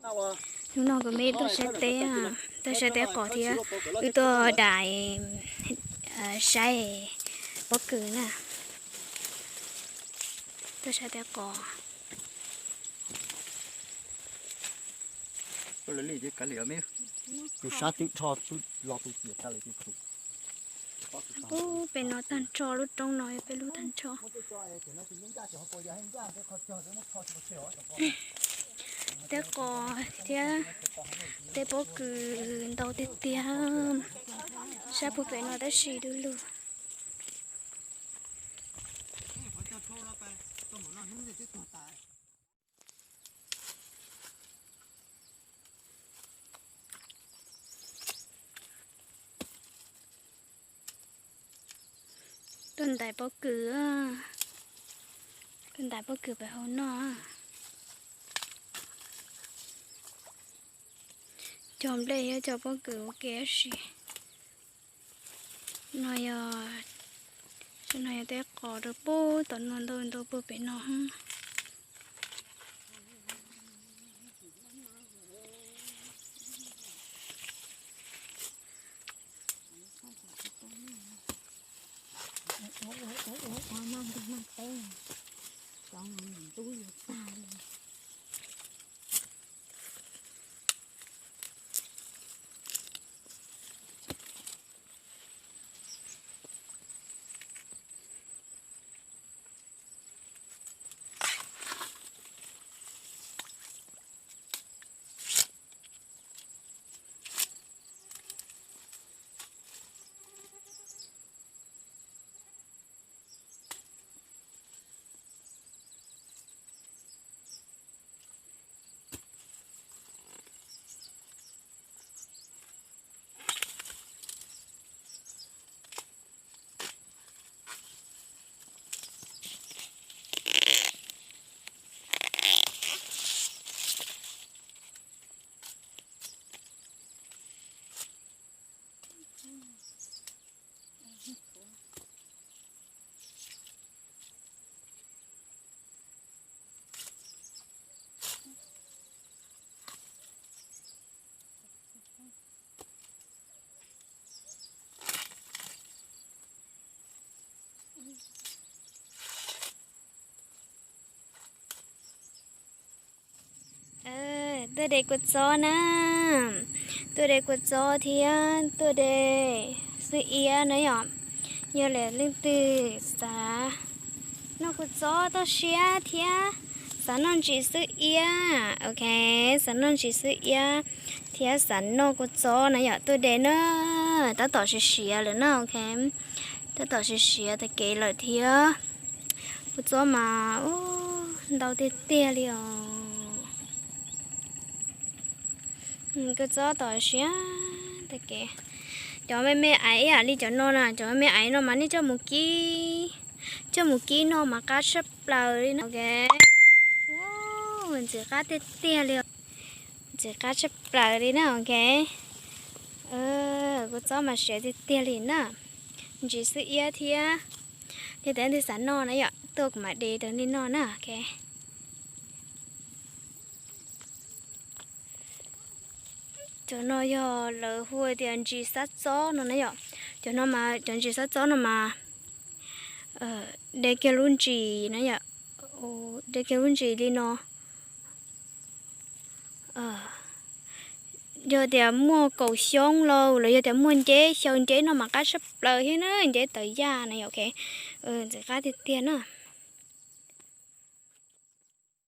Hnub no kuv me tuaj saib teb, tuaj saib teb qos thiab wb tuaj dais saib pob kws na. Tuaj saib teb qos. Tus sab twb rho twb los tus ciam tas lawm ces. Ub, pem no tag nrho, lub roob no yog peb lub tag nrho. Teb qos thiab teb pob kws ntau tiag tiag. Sab puag pem no tab sis du lug. Tuaj ntais pob kws, tuaj ntais pob kws pem hauv no. Cog nplej thiab cog pob kws ua ke tab sis no yog, no yog teb qos rau puag tom no ntau ntau puag pem no. Tuaj de kua txob na, tuaj de kua txob thiab tuaj de xwb iab na yom. Yog li leej twg xav noj kua txob toj siab thiab xav noj ntsis xwb iab, ok, xav noj ntsis xwb iab thiab xav noj kua txob na yom, tuaj de na, tab tom siav siav lawm na, ok, tab tom siav siav tag kev lawm thiab. Kua txob mas ntau tiag tiag li os. Kua txob tom siav tag kev. Cov me me aiv ib yam li cov no na, cov me me aiv no mas nej coj mus kib, coj mus kib noj mas qab tshaj plaws li na, ok. Ntxim qab tiag tiag li, ntxim qab tshaj plaws li na, ok. Kua txob mas siav tiag tiag li na. Ntsis xwb iab thiab, yog tias leej twg xav noj na yom, tuaj kuv mam de rau nej noj na, ok. Cov no yog lawv hu tias ntsis xab txob no na yom. Cov no mas, cov ntsis xab txob no mas de kiag lub ntsis na yom, de kiag lub ntsis li no. Yog tias muaj kaum xyoo lauj, los yog tias muaj nceb xyaw nceb no mas qab tshaj plaws thiab na, nceb tawv yaj na yom, ok. Ntxim qab tiag tiag na.